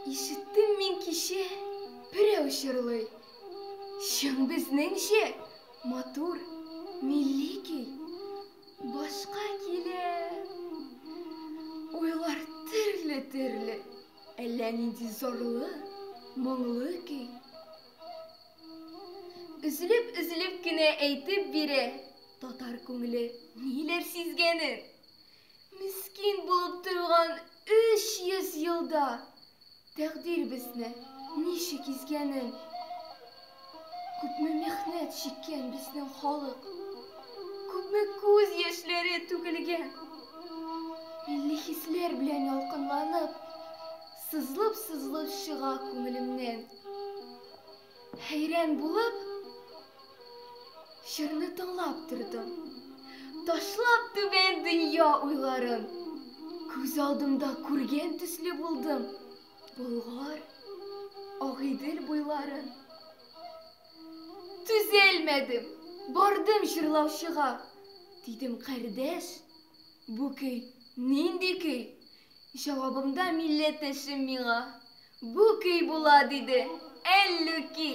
Ишеттем мин кичә, берәү җырлый. Чын безнеңчә, матур, милли көй. Башка килә уйлар төрле-төрле, әллә нинди зарлы, моңлы көй. Өзелеп-өзелеп кенә әйтеп бирә татар күңеле ниләр сизгәнен. Мескин булып торган 300 елда тәкъдир безне ничек изгәнен. Күпме михнәт чиккән безнең халык, күпме күз яшьләре түгелгән. Милли хисләр белән ялкынланып, сызылып-сызылып чыга күңелемнән. Хәйран булып, җырны тыңлап тордым. Ташлап түбән дөнья уйларын, күз алдымда күргән төсле булдым. Болгар, Агыйдел буйларын. Түзәлмәдем, бардым җырлаучыга. Дидем, кардәш, бу көй нинди көй? Җавабымда милләттәшем миңа, бу көй була, диде, Әллүки!